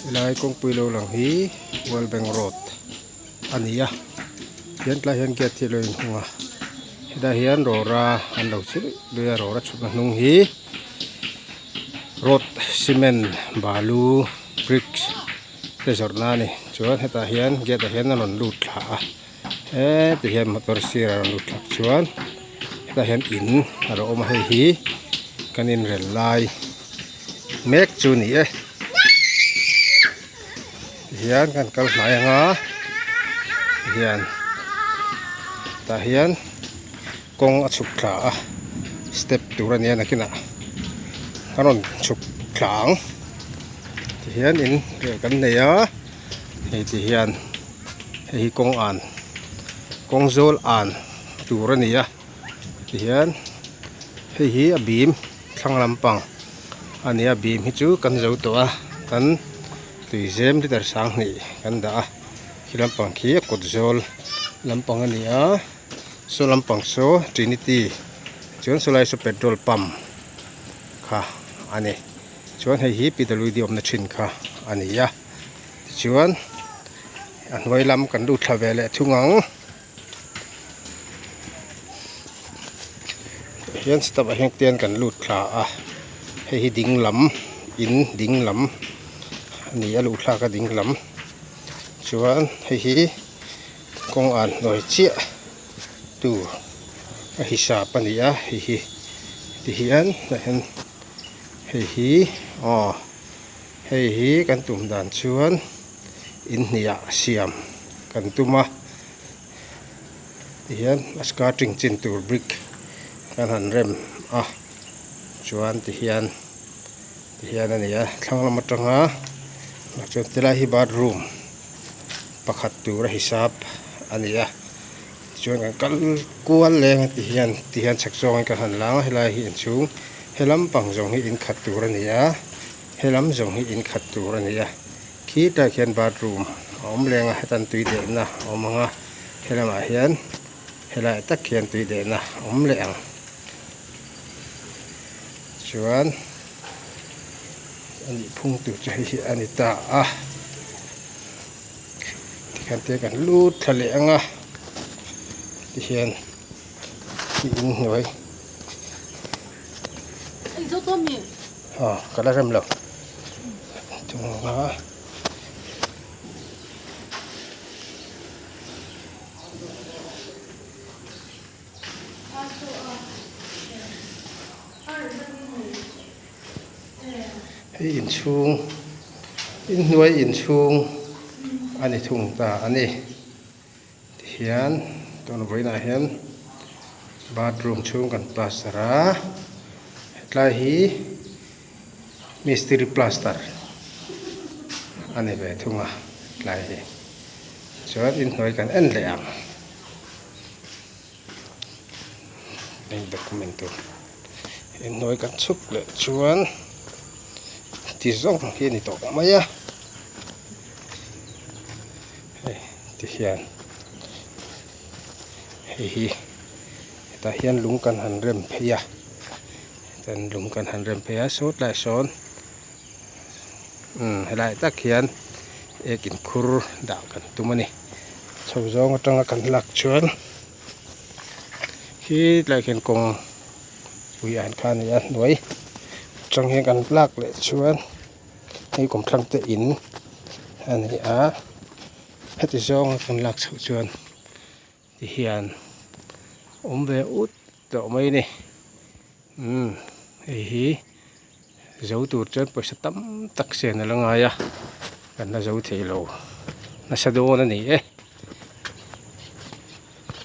Helai kawngpui lo lang hi World Bank Road a ni a tihian tlaiah hian gate hi a lo inhung a hetlai hian rawra an lo chhi luih luih a rawra chhutna hnung hi road cement balu bricks te zawrhna a ni chuan hetah hian gate ah hian a rawn lut thla a heti hian motor sirah a rawn lut thlak chuan hetah hian in a lo awm a hei hi kan inrel lai mek chu a ni e tihian kan kal hnai anga tihian tah hian kawng a chhuk thla a step tur a nia nakinah a rawn chhuk thla ang tihian in rel kan nei a hei ti hian hei hi kawng an kawng zawl an tur a ni a tihian hei hi a bim thlang lampang a ni a bim hi chu kan zo tawh a kan tuizem liter sanghnih kan dah a khi lampang khi a kawt zawl lampang a ni a saw lampang saw trinity chuan sawlai saw petrol pump kha a ni chuan hei hi P_W_D awmna thin kha a ni a tichuan a hnuai lam kan lut thla ve leh thung ang. Hian step ah hian ten kan lut thla a hei hi ding lam in ding lam a ni a luh thlak a ding lam chuan hei hi kawng an hnuai chiah tur a hisap a ni a hei hi tihian tah hian hei hi aw hei hi kan tum dan chuan inhniah siam kan tum a. Tihian a skirting chin tur brick kan han rem a chuan tihian tihian a ni a thlang lam atanga chuan tilai hi bathroom pakhat tur a hisap a ni a tichuan kan kal kual leng a tihian tihian chhak zawngin kan han lang a helai hi inchhung helam pang zawng hi inkhat tur a ni a helam zawng hi inkhat tur a ni a. Khitah khian bathroom a awm leng a hetan tui dehna a awm ang a helamah hian helaiah tak hian tui dehna a awm leh ang chuan a nih phung tur chu hei hi a ni ta a tikhian te kan lut thla leh ang a tihian hi inhnuai aw ka la rem lo. Hei inchhung inhnuai inchhung a ni thung ta a ni tihian tun vawiinah hian bathroom chhung kan plaster a hetlai hi. Mistiri plaster a ni ve thung a tlai hi chuan inhnuai kan en leh ang eng document tur inhnuai kan chhuk leh chuan ti zawng hi a ni tawh mai a hei ti hian hei hi hetah hian lung kan han rem phei a. Chuan lung kan han rem phei a saw tlai sawn umm helai tak hian ek in khur dah kan tum a ni chho zawng atanga kan lak chuan khi tlai khian kawng pui an kha a ni a hnuai atang hian kan lak leh chuan hei kawmthlang te in a ni a heti zawnga kan lak chhoh chuan ti hian awm ve ut tawh mai a ni umm hei hi zo tur chuan pawisa tam tak sen a la ngai a kan la zo thei lo nasa dawn a ni e.